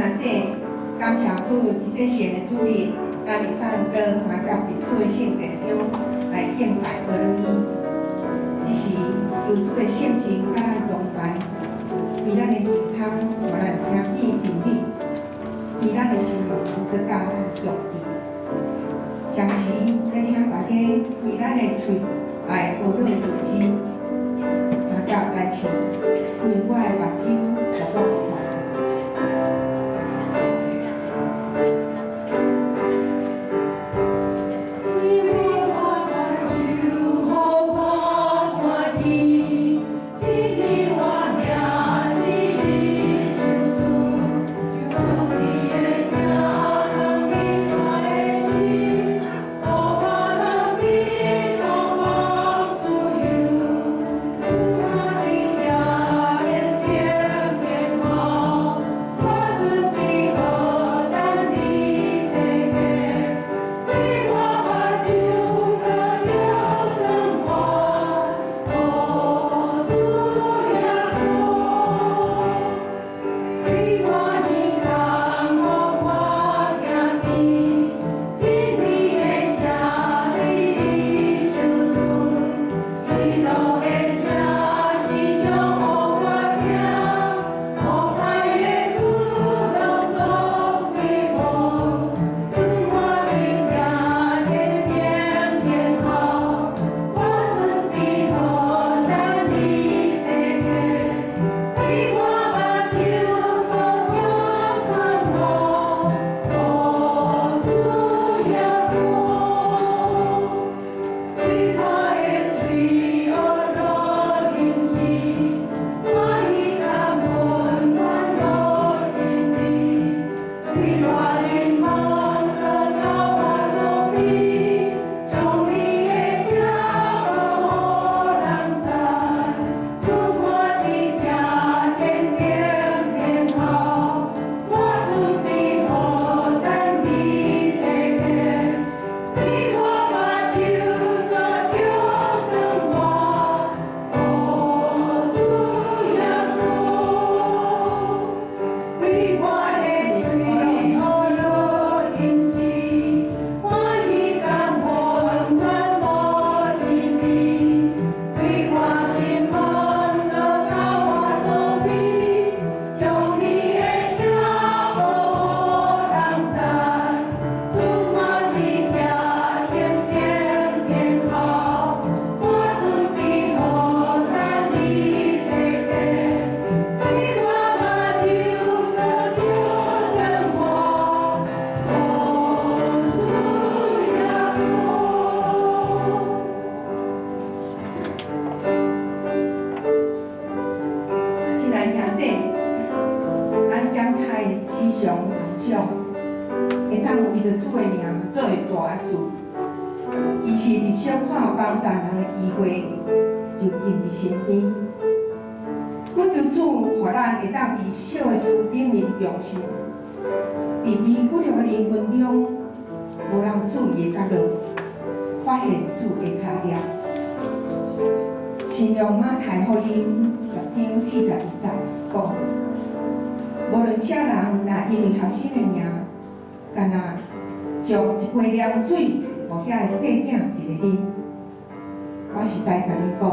兄姊，感謝主，佇這神的主日，咱會當閣相佮佇主的聖殿中來敬拜阿彌。這是求主的聖神佮咱同在，為咱的健康，予咱聽見真理，為咱的心靈閣教咱作對。相時欲請大家開咱的喙來學樂吟詩，相佮來唱，開我的目睭，予我看。親愛兄姊，咱檢採時常夢想，會當為著主的名做一大事。其實，佇小可幫助人的機會就近佇身邊。懇求主，予咱會當佇小的事頂面忠心，佇微不足的人群中，無人注意的角落，發現主的跤跡。新約馬太福音10章41節講：無論啥人若因為學生的名，干焦將一杯涼水予遐个細囝一个啉，我實在共你講，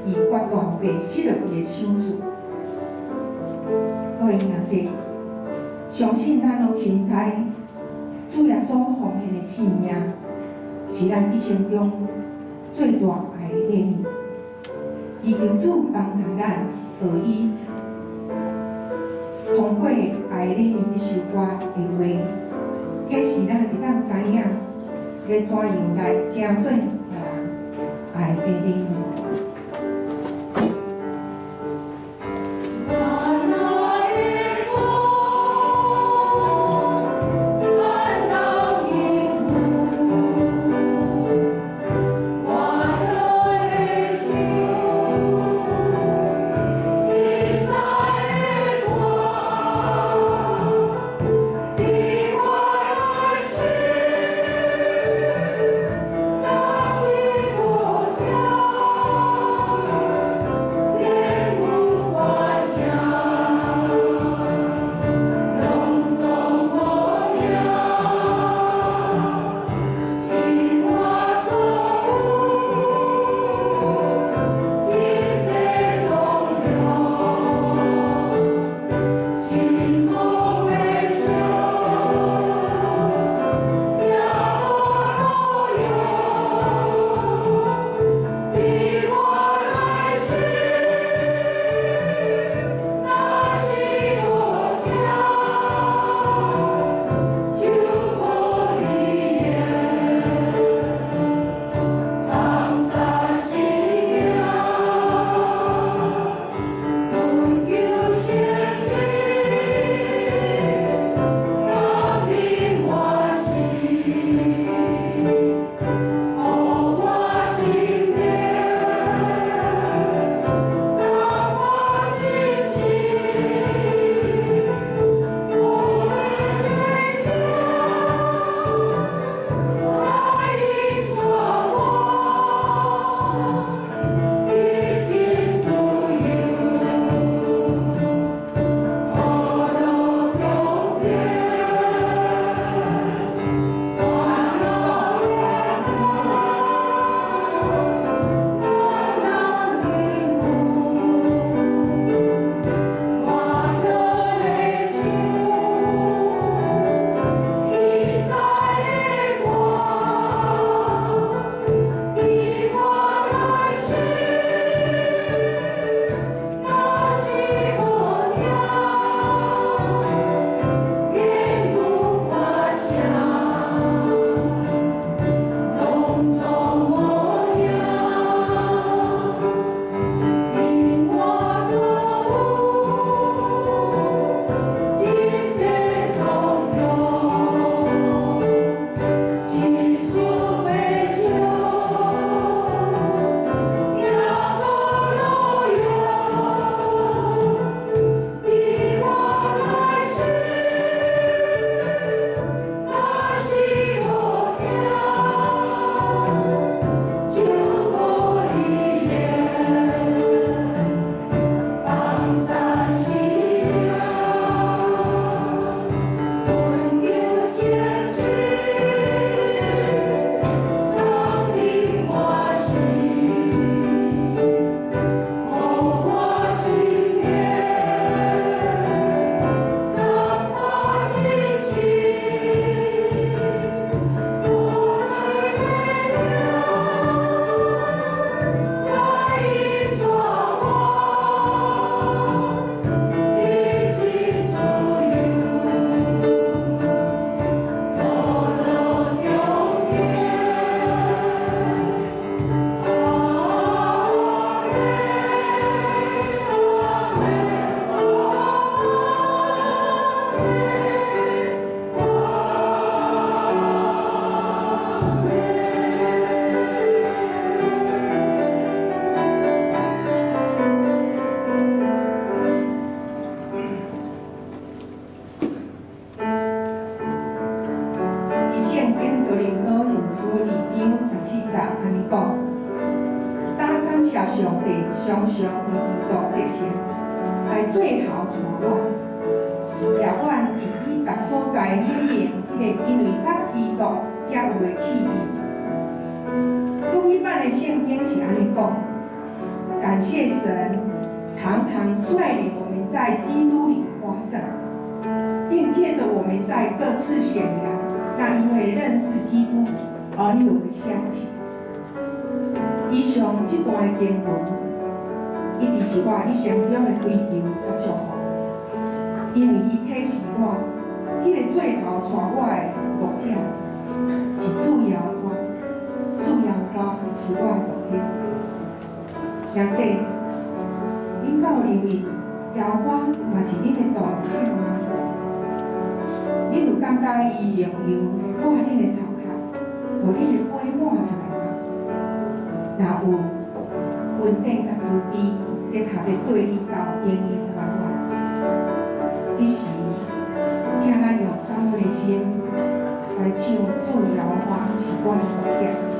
伊決斷袂失落伊的賞賜。各位兄弟，相信咱攏深知，主耶穌奉獻的性命，是咱一生中最大愛的禮物。祈求主幫助咱學伊通過愛的禮物這首歌的話，啟示咱會當知影，欲怎樣來成做別人愛的禮物。上帝常常佇基督得勝，來做頭帶我，也願佇你逐所在顯明彼个因為捌基督才有的氣意。古語版的聖經是按呢講：感謝神，常常率領我們在基督裡誇勝，並借著我們在各處顯揚那因為認識基督而有的香氣。以上這段的經文，一直是我一生中的追求佮祝福，因為伊啟示我，彼個做頭帶我的牧者是主耶和華，主耶和華是我的牧者。兄弟，恁敢有認為耶和華嘛是恁的導者嗎？恁有感覺伊用油來抹恁的頭殼，予恁的杯滿出來嗎？若有，恩典佮慈悲，的確會綴你到永永遠遠。這時，請咱用感恩的心來唱主耶和華是我的牧者。